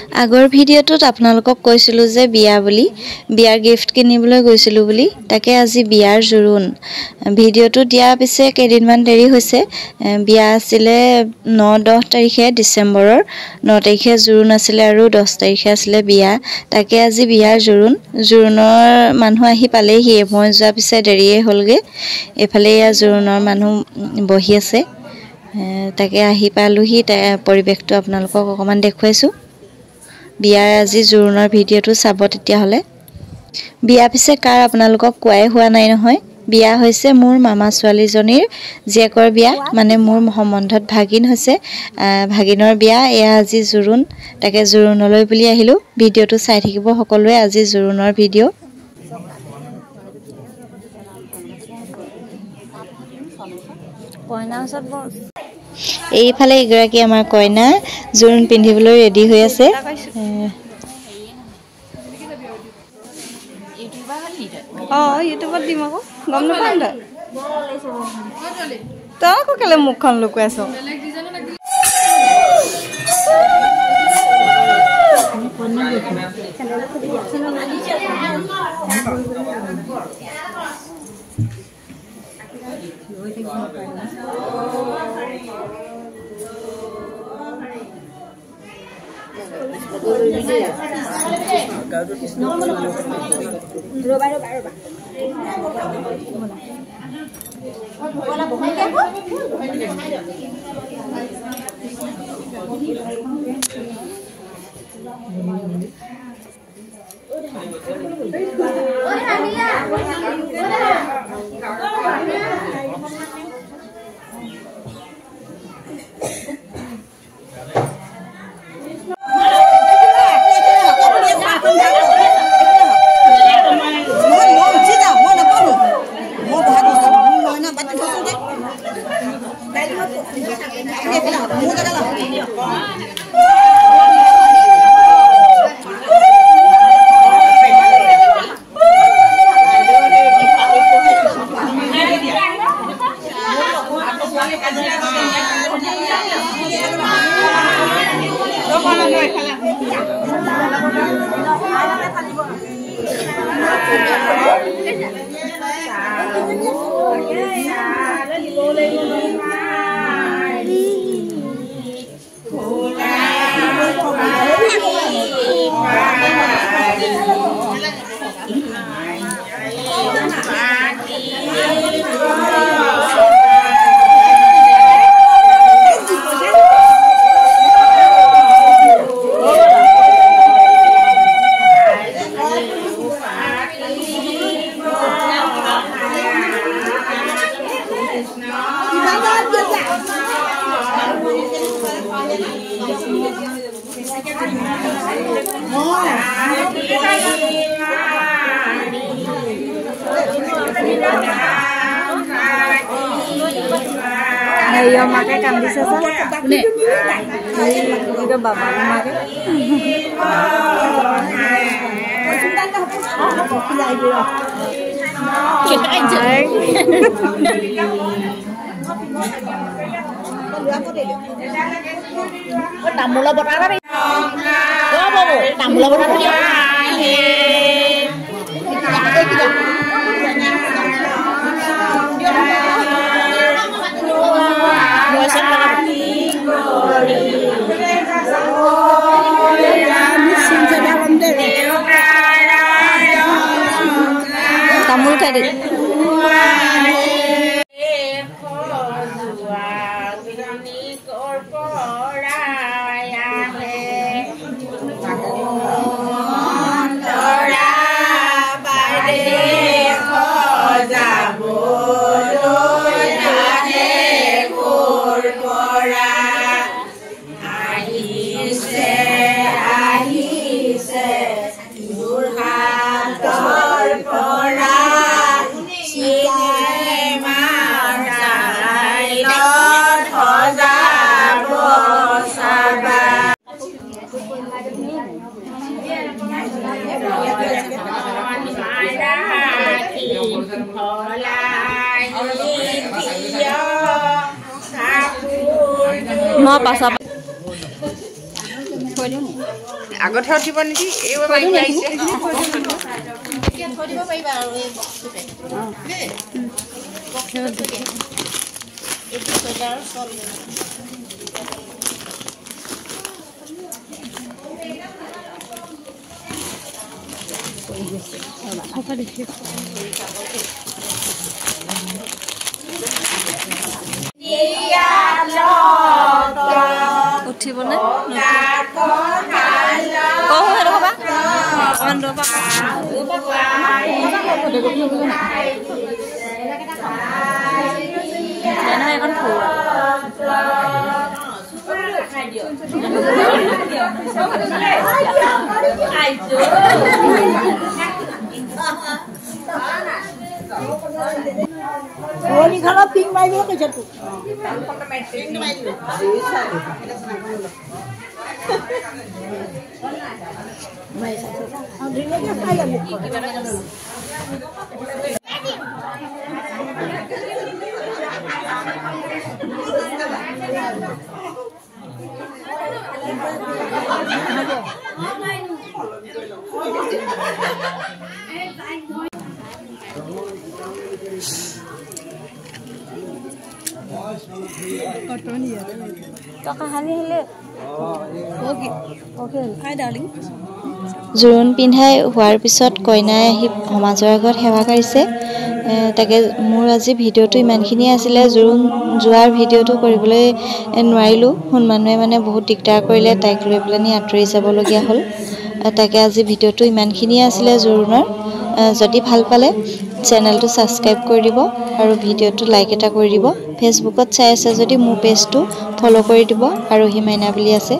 আগৰ ভিডিঅ'টোত আপোনালোকক কৈছিলোঁ যে বিয়া বুলি, বিয়াৰ গিফ্ট কিনিবলৈ গৈছিলোঁ বুলি। তাকে আজি বিয়াৰ জোৰোণ। ভিডিঅ'টো দিয়া পিছে কেইদিনমান দেৰি হৈছে। বিয়া আছিলে 9-10 তাৰিখে, ডিচেম্বৰৰ 9 তাৰিখে জোৰোণ আছিলে আৰু 10 তাৰিখে আছিলে বিয়া। তাকে আজি বিয়াৰ জোৰোণ। জোৰোণৰ মানুহ আহি পালেহি, মই যোৱা পিছে দেৰিয়ে হ'লগৈ। এইফালে এয়া জোৰোণৰ মানুহ বহি আছে। তাকে আহি পালোহি, পৰিৱেশটো আপোনালোকক অকণমান দেখুৱাইছোঁ। বিয়াৰ আজি জোৰোণৰ ভিডিঅ'টো চাব তেতিয়াহ'লে। বিয়া পিছে কাৰ আপোনালোকক কোৱাই হোৱা নাই নহয়। বিয়া হৈছে মোৰ মামা ছোৱালীজনীৰ জীয়েকৰ বিয়া, মানে মোৰ সম্বন্ধত ভাগিন হৈছে, ভাগিনৰ বিয়া। এয়া আজি জোৰোণ, তাকে জোৰোণলৈ বুলি আহিলোঁ। ভিডিঅ'টো চাই থাকিব সকলোৱে, আজি জোৰোণৰ ভিডিঅ'। এইফালে এগৰাকী আমাৰ কইনা জোৰোণ পিন্ধিবলৈ ৰেডি হৈ আছে। মুখখন লুকুৱাইছ। মাকে কান্দিছে বাবা মাকে। তামোলৰ বটা তামোলৰ বটাটো দিয়ক। তামোল খাই দে। মই পাছ। আগতহে উঠিব নেকি এই আহিছে উঠিবনে ৰ'বা অকণমান ৰ'বা। নহয় এখন জোৰোণ পিন্ধাই হোৱাৰ পিছত কইনাই আহি সমাজৰ আগত সেৱা কৰিছে। তাকে মোৰ আজি ভিডিঅ'টো ইমানখিনিয়ে আছিলে। জোৰোণ যোৱাৰ ভিডিঅ'টো কৰিবলৈ নোৱাৰিলোঁ, সোণমানুৱে মানে বহুত দিগদাৰ কৰিলে, তাইক লৈ পেলানি আঁতৰি যাবলগীয়া হ'ল। তাকে আজি ভিডিঅ'টো ইমানখিনিয়ে আছিলে জোৰোণৰ। যদি ভাল পালে চেনেলটো ছাবস্ক্ৰাইব কৰি দিব আৰু ভিডিঅ'টো লাইক এটা কৰি দিব। ফেচবুকত চাই আছে যদি মোৰ পেজটো ফ'ল' কৰি দিব, আৰোহী মাইনা বুলি আছে।